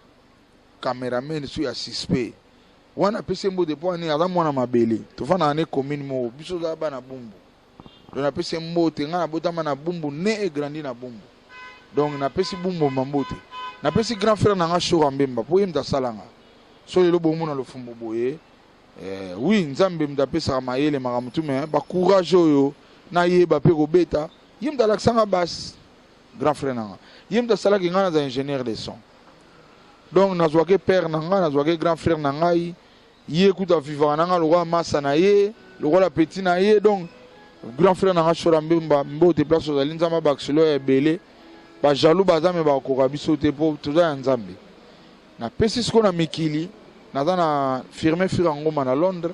cameraman su ya suspect wana apesi ye mbote po ani aza mwana mabele tofandaka ne commune moko biso oza bana bumbu donc napesi ye mbote nga nabotama na bumbu ne e grandi na bumbu donc napesi bumbu mambote napesi grand frère na nga Shora Mbemba po ye moto asala nga so lelo bomona lofumbu boye Eh, oui nzambe moto apesaka mayele makambo tu mais ba courage oyo nayeba mpe kobeta ye moto alakisa nga basse grand frère na nga ye moto asalaki nga naza ingénieur de son donc nazwaki père na nga nazwaki grand frère na ngai ye kutu avivaka na nga lokola masa na ye lokola petit na ye donc grand frère na nga shora mbemba mbote place ozali nzambe abakiselo ya ebele bajaloux baza me bakokoka biso te mpo toza ya nzambe Napesi sikoyo na mikili, naza na Firmin Fira Ngoma na Londres,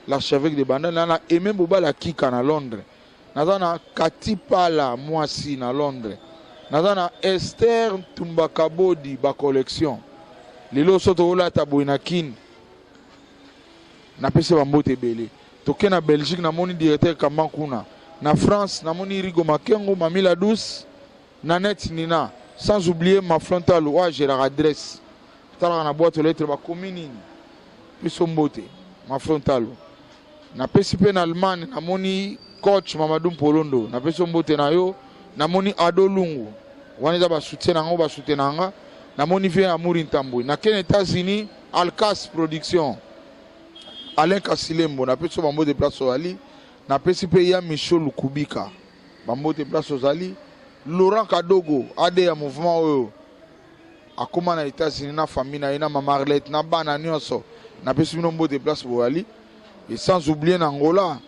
l'archevêque de Bandal, naza na Aime Bobala Kika na Londres, naza na Cathy Pala mwasi na Londres, naza na Esther Ntumba Kabodi ba collection. Lelo so tokolata boye na Kin, napesi ba mbote ebele. Toke na Belgique namoni directeur Kamban kuna. Na France namoni Rigo Makengo, Mami la douce. Nanette Nina sans oublier ma frontal oyo a geraka adresse talaka na boîte aux lettres bakomi nini biso mbote ma frontal napesi mpe na Allemagne namoni coach Mamadou Mpolondo napesi yo mbote na yo namoni Ado Lungu wana eza ba soutien na ngo ba soutien na nga namoni vie Amouri Ntambwe nakende États-Unis Alcas Production Alain Kasilembo napesi yo bambote place oyali napesi mpe ya Micho Lukubika Ba mbote place ozali. Laurent Kadogo AD ya mouvement oyo akoma na Etats-Unis na famille na ye na mama Arlette na bana nyonso napesi bino mbote place boyali et sans oublier na Angola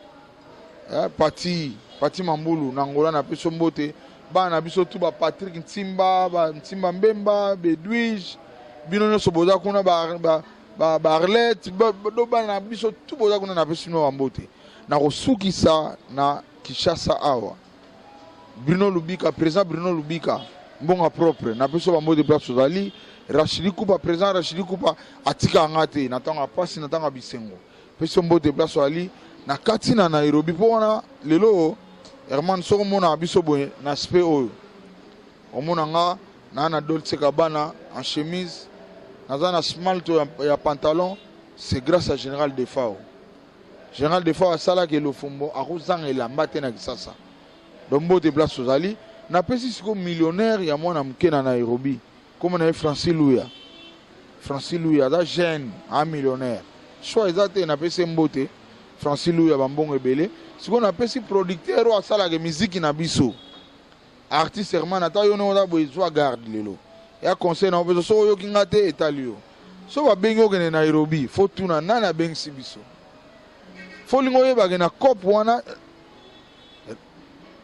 eh, Pati Pati Mambulu na Angola napesi yo mbote bana na biso tu ba Patrick Ntimba ba Ntimba Mbemba Bedwige bino nyonso boza kuna ba, ba, ba, ba Arlette ba, ba, bana na biso tu boza kuna napesi bino ba mbote nakosukisa na Kinshasa awa Bruno Lubika president Bruno Lubika mbonga propre na biso ba mbote place ozali Rachidi Kupa president Rachidi Kupa atika nga te na tango ya pasi na tango ya bisengo pesi mbote place ozali na kati na Nairobi po wana lelo Herman soko mona biso boye na aspect oyo omona nga na na Dolce Gabbana en chemise naza na smalto ya, ya pantalon c'est grâce à Général Defao General Defao asalaka elofombo akozanga elamba te na Kisasa. Donc mbote place ozali. Napesi sikoyo millionnaire ya mwana moke na Nairobi. Kombo na ye Francis Luya. Francis Luya aza jeune, a millionnaire. Choix eza te napesi ye mbote. Francis Luya ba mbongo ebele. Sikoyo napesi producteur oyo asalaka miziki na biso. Artiste Herman, ata yo ndenge oza boye, zwa garde lelo. Ya conseil na opesa, soki oyoki nga te, etali yo. Soki babengi okende Nairobi, faut tuna nani abengisi biso. Faut olinga oyeba ke na coop wana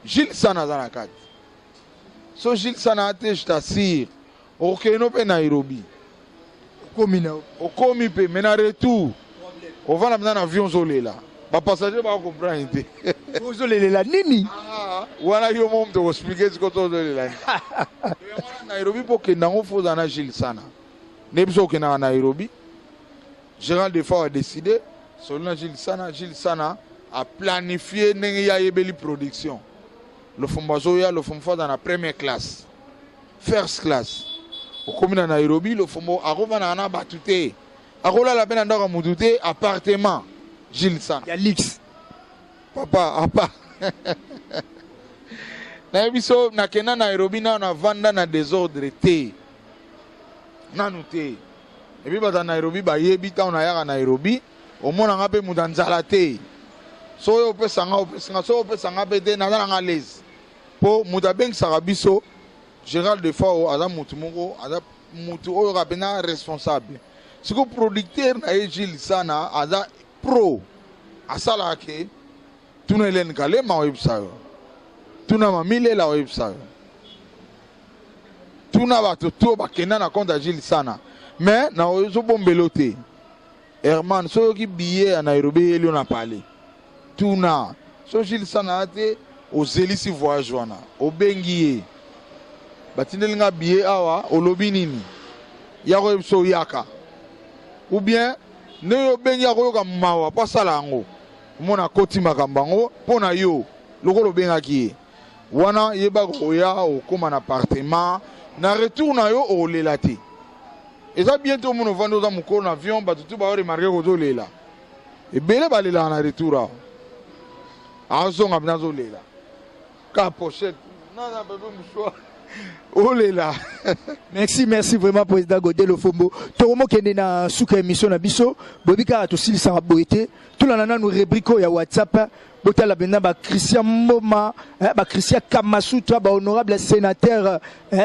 Gilles Sana aza na kati. So Gilles Sana te, je t'assure, okokende no mpe Nairobi. Okomi na okomi mpe mais na retour ovanda mpenza na avion, ozolela, bapassager bakocomprendre te. Ozolelela nini? Ah, wana yo mo moto okoexpliquer siko to ozolela nini. Yango wana Nairobi, mpo okende yango, faut ozala na Gilles Sana. Nde biso okendaka Nairobi, Gérald Defao adécidé solo na Gilles Sana. Gilles Sana aplanifie ndenge ye ayebeli production. Lofombo azoya, Lofombo faut aza na première classe, first class. Okomi na Nairobi, Lofombo akovandaka na bato te, akolala mpe na ndako ya motu te, appartement Gilles Sana ya luxe. Papa apa, nayebi so nakenda Nairobi, nano navanda na désordre te, nanu te. Et puis bato ya Nairobi bayebi, ntango nayaka Nairobi, omonanga mpe moto ya nzala te. So oyo opesanga, opesinga, soki opesanga mpe te, naza nanga lese, mpo moto abengisaka biso, Gérald Defao, aza motu moko, aza motu oyo kaka mpenza responsable. Sikoyo producteur na ye Gilles Sana aza pro, asalaka ke tuna Helene Kalema oyebisa yo, tuna Mami Lela oyebisa yo, tuna bato to bakenda na compte ya Gilles Sana. Mais na ozobombelo te, Herman, so oyoki billet ya Nairobi eyeli yo na palais, tuna so Gilles Sana ya te, ozelisi voyage wana, obengi ye: "Batindeli nga billet awa, olobi nini?" Ya koyebisa oyaka, ou bien ndenge obengi, akoyoka mawa mpo asala yango. Omona akoti makambo yango mpo na yo lokola obengaki ye wana. Yeba koya, okóma na appartement, na retour na yo okolela te. Eza bien te omona ovandi, oza mokolo na avion, bato tu baoremarquer kozolela. Ebele balelaka na retour awa, azonga mpena azolela ka pochette nana bebe mouchoir, olela. Merci, merci vraiment, président Godé Lofombo. Tokomokende na suka émission na biso. Boyebi kaka, tosilisaka boye te. Tolanda nanu rubrique oyo ya WhatsApp. Botala mpenza baChristian Mboma, baChristian Kamasutra, bahonorable sénateur,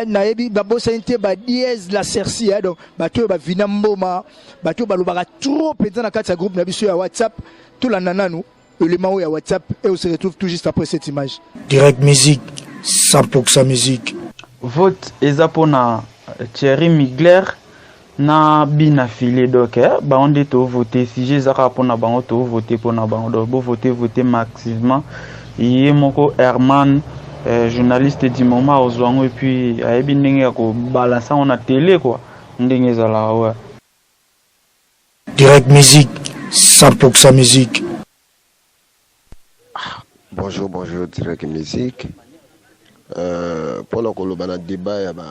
nayebi babosani te, badiez la Cerci, donc bato oyo bavina mboma, bato oyo balobaka trop mpenza na kati ya groupe na biso ya WhatsApp. Tolanda nanu élément oyo ya WhatsApp et on se retrouve tout juste après cette image. Direct Musique, 100% musique. Vote eza mpona Thierry Mugler na Bina File. Donc bango nde tovote. Sujet eza kaka mpona bango, tovote mpona bango. Donc bovote, vote massivement. Ye moko Herman, journaliste du moment, ozwa yango et puis ayebi ndenge ya kobalansa yango na télé quoi, ndenge ezalaka wa. Direct Musique, 100% musique. Bonjour, bonjour, Direct Musique. Mpona koloba na débat ya ba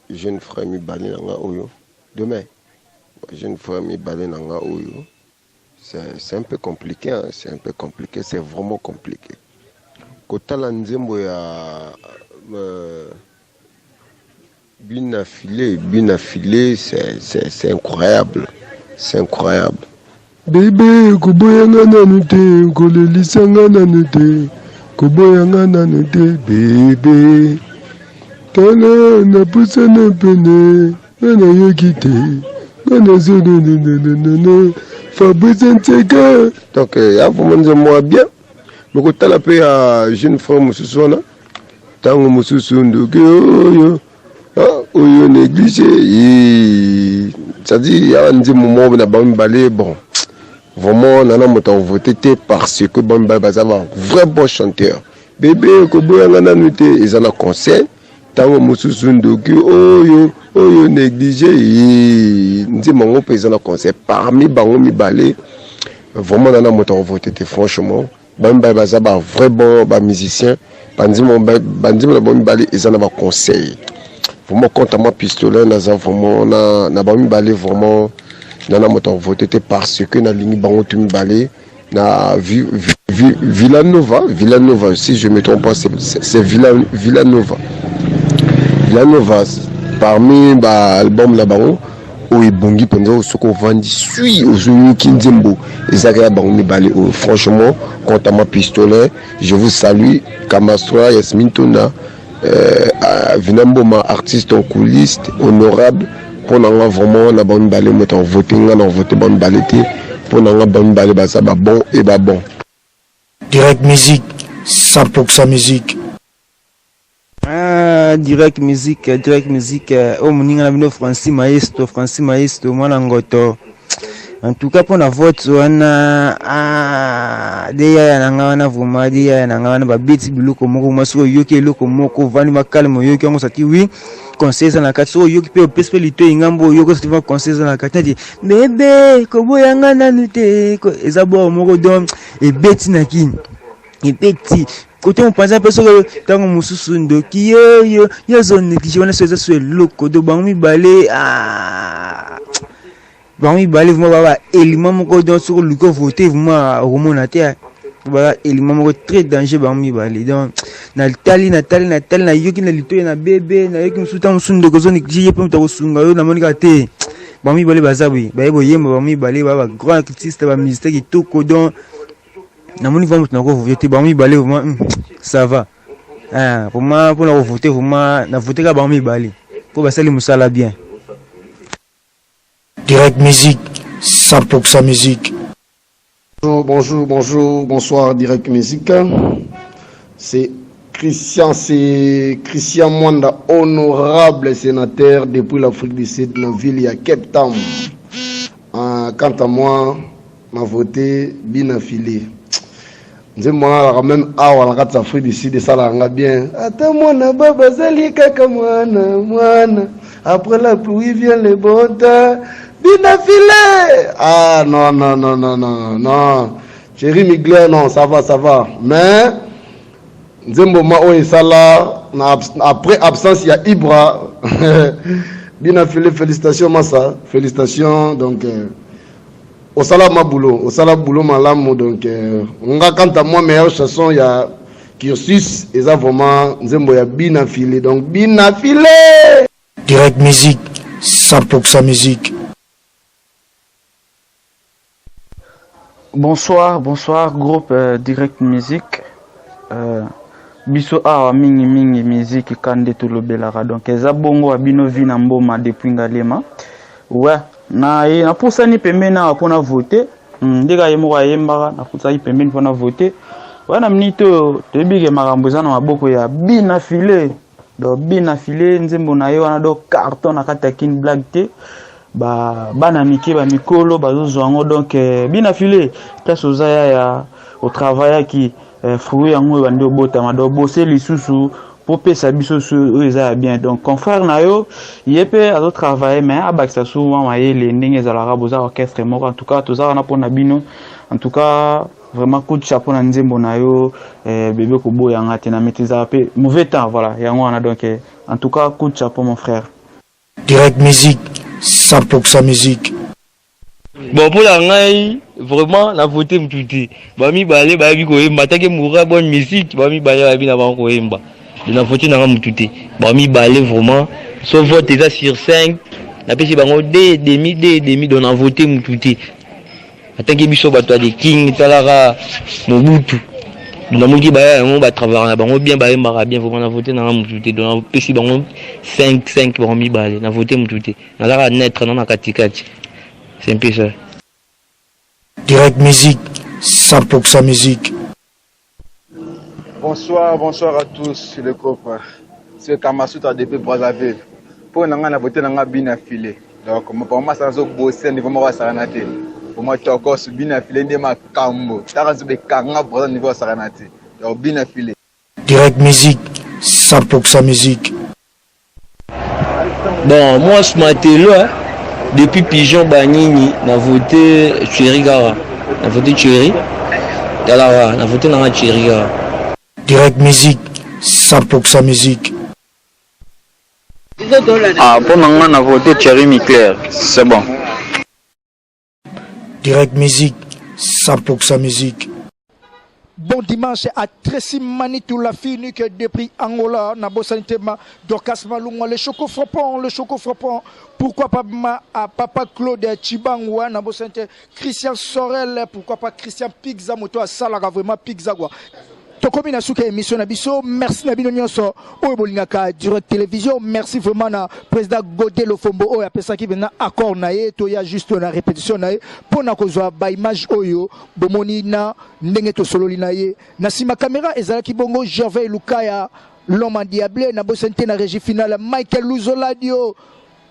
jeune frère mibale na nga oyo demain, jeune frère mibale na nga oyo, c'est un peu compliqué, hein? C'est un peu compliqué, c'est vraiment compliqué. Kotala nzembo ya Bina Filet, Bina Filet, c'est incroyable, c'est incroyable. Bebe, koboyanga nanu te, kolelisanga nanu te, koboyanga nanu te. Bebe, tala napusana pene, nga nayoki te, nga nazononononona Fabrice Nseka. Donc ya vraiment nzembo ya bien. Mais kotala mpe ya jeune frère mosusu wana, ntango mosusu ndoki oyo oyo néglige, c'est-à-dire ya nzembo moko na bango mibale. Bon, vraiment nana moto akovote te, parce que bango mibale baza ba vrai bon chanteur. Bebe, koboyanga nanu te, eza na conseil. Ntango mosusu ndoki oyo oyo néglige, nzembo yango mpe eza na conseil. Parmi bango mibale, vraiment nana moto akovote te. Franchement, bango mibale baza ba vrai bon bamusicien. Banzembo na bango mibale eza na baconseil. Vraiment, quant à moi, pistolet, naza vraiment na bango mibale. Vraiment nana moto akovote te, parce que nalingi bango tu mibale. Na Villanova, Villanova, si je me trompe pas, c'est Villanova, Villanova. Parmi ba album na bango oyo ebongi mpenza, soki ovandi sui ozoyoki nzembo, ezalaka ya bango mibale oyo. Franchement, quant à moi, pistolet, je vous salue. Kamastra, Yasmine Tunda. Euh, Vina Mboma artiste en coulisse honorable mpo na nga vraiment na bango mibale moto avote nga na vote bango mibale te mpo na nga bango mibale baza ba bon et ba bon. Direct musique 100% musique. Ah, direct musique, direct musique. Oyo moninga na bino Francis Maestro, Francis Maestro mwana ngoto. En tout cas pona vote wana ah, de yaya na nga wana vraiment de yaya na nga wana babeti biloko moko mwa soki oyoki eloko moko ovandi makalme oyoki yango sati oui conseil eza na kati soki oyoki mpe opesi mpe litoi ngambo oyoki sati va conseil eza na kati nati bebe koboya nga nanu te eza bor moko donc ebeti na kini ebeti kote mopanza mpe soki ntango mosusu ndoki yoyo yo ozo néglige wana so eza so eloko do bango mibale ah. Bango mibale vraiment ba ba element moko donc soki oluki ovote vraiment okomona te ba element moko très danger bango mibale donc natali natali natali nayoki na litoyi na bebe nayoki mosusu ntango mosusu ndeko ozo néglige ye mpe moto akosunga yo namoni kaka te bango mibale baza boye baye boyemba bango mibale ba ba grand artiste ba musicien kitoko donc namoni vraiment moto nakovote te bango mibale vraiment ça va ah, vraiment mpona kovote vraiment na vote kaka bango mibale mpo basali mosala bien. Direct musique 100% musique. Bonjour, bonjour, bonjour, bonsoir Direct Musique. C'est Christian, c'est Christian Mwanda, honorable sénateur depuis l'Afrique du Sud, la ville ya Cape Town. Euh, quant à moi, ma voté Bina Filé. Nzembo wana quand même awa na kati ya Afrique du Sud esalaka nga bien. Ata mwana baba azali kaka mwana mwana, après la pluie vient le bon temps. Bina filet. Ah non non non non non non. Thierry Migler non, ça va ça va. Mais nzembo ma oyo esala na après absence ya Ibra Bina filet félicitations Massa, félicitations donc euh, Osala ma boulot, osala boulot malamu donc euh, nga quant à moi meilleure chanson ya Cursus eza vraiment nzembo ya Bina Filet donc Bina Filet. Direct musique 100% musique. Bonsoir, bonsoir groupe euh, Direct Musique. Euh, biso awa mingi mingi musique ka nde tolobelaka donc eza bongo ya bino vi na mboma depuis Ngalema. Ouais, na ye napusani pembeni awa mpo na vote hmm, nde kaka ye moko ayembaka napusaki pembeni mpo na vote wana minute oyo toyebi ke makambo eza na maboko ya bina file donc bina file nzembo na ye wana donc carton na kati ya kin blague te ba bana mike ba mikolo bazozwa yango donc eh, bina file place oza yaya otravaillaki eh, fruit yango ebandi obotama donc bose lisusu po pesa biso su oyo eza ya bien donc confrère na yo ye pe azo travailler mais abakisa su mwa mayele ndenge ezalaka boza orchestre moko en tout cas toza wana pona bino en tout cas vraiment coup de chapeau na nzembo na yo eh, bebe koboya nga te na maîtrisaka pe mauvais temps voilà yango wana donc eh, en tout cas coup de chapeau mon frère. Direct musique 100% musique. Bon mpo na ngai vraiment na vote mutu te ba mibale bayebi koyemba atake moura bonne musique ba mibale bayebi na bango koyemba na vote na nga mutu te ba mibale vraiment so vote eza sur 5 napesi bango 2 demi 2 demi donc na vote mutu te atanke biso bato ya the king talaka mobutu namoniki baya yango batravaka na bango bien bayembaka bien vraiment na vote na nga mutu te donc napesi bango 5 5 bango mibale na vote mutu te Nazaka neutre na na katikati. C'est un peu ça. Direct musique 100% musique. Bonsoir, bonsoir à tous les copains. C'est Kamasutra depuis Brazzaville. Pour nanga na voter nanga bina filet. Donc pour moi ça zo bosser niveau moko asakana te. Pour moi tokos bina filet nde makambo. Taka zo bekanga Brazza niveau asakana te. Donc bina filet. Direct musique 100% musique. Bon, moi ce matelo hein, depuis Pigeon Banini, na voté Thierry Gara. Na voté Thierry. Talaka, na voté nanga Thierry Gara. Direct musique 100% musique. Ah, mpo na nga na voté Thierry Micler, c'est bon. Direct musique 100% musique. Bon dimanche à Tracy Manitou, la fille unique depuis Angola, na Bossanitema, Dorcas Malungwa, le choco frappant, le choco frappant. Pourquoi pas ma, à Papa Claude Chibangwa, na Bossanite, Christian Sorel, pourquoi pas Christian Pizza, moto à Salaga, vraiment Pizza, quoi. Tokomi na suka émission na biso. Merci na bino nyonso oyo bolingaka Direct Télévision. Merci vraiment na président Godé Lofombo oyo apesaki mpenza accord na ye toya juste na répétition na ye mpo na kozwa ba image oyo bomoni na ndenge tosololi na ye. Na nsima caméra ezalaki bongo Gervais Lukaya, l'homme endiablé, na bosani te na régie finale Michael Luzoladio,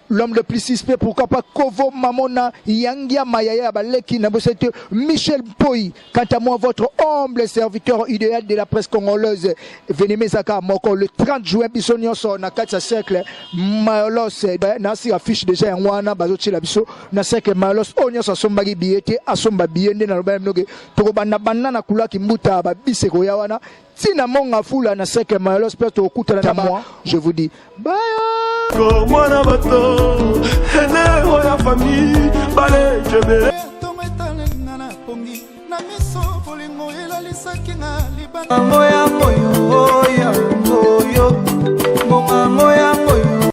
l'homme le plus suspect, pourquoi pas Kovo Mamona Yangia Mayaya Baleki, na bosani te Michel Mpoi. Quant à moi, votre humble serviteur idéal de la presse congolaise, Veneme Zaka Moko, le 30 juin biso nyonso na kati ya cercle Mayolos, nasi affiche déjà yango wana bazotiela biso na cercle Mayolos. Oyo nyonso asombaki billet te, asomba billet. Nde naloba bino ke tokobanda banda na kulaki mbuta babise koya wana ntina monga fula na cercle Mayolos mpe tokokutana na moi. Je vous dis bye. Mwana bato ene oyo ya famille balekebele. Ntongo etalenga na pongi na miso, bolingo elalisaki nga libanda. Yango yango yo, yango yo, mbongango yango yo.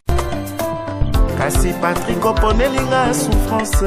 Kasi Patrik oponelinga souffrance.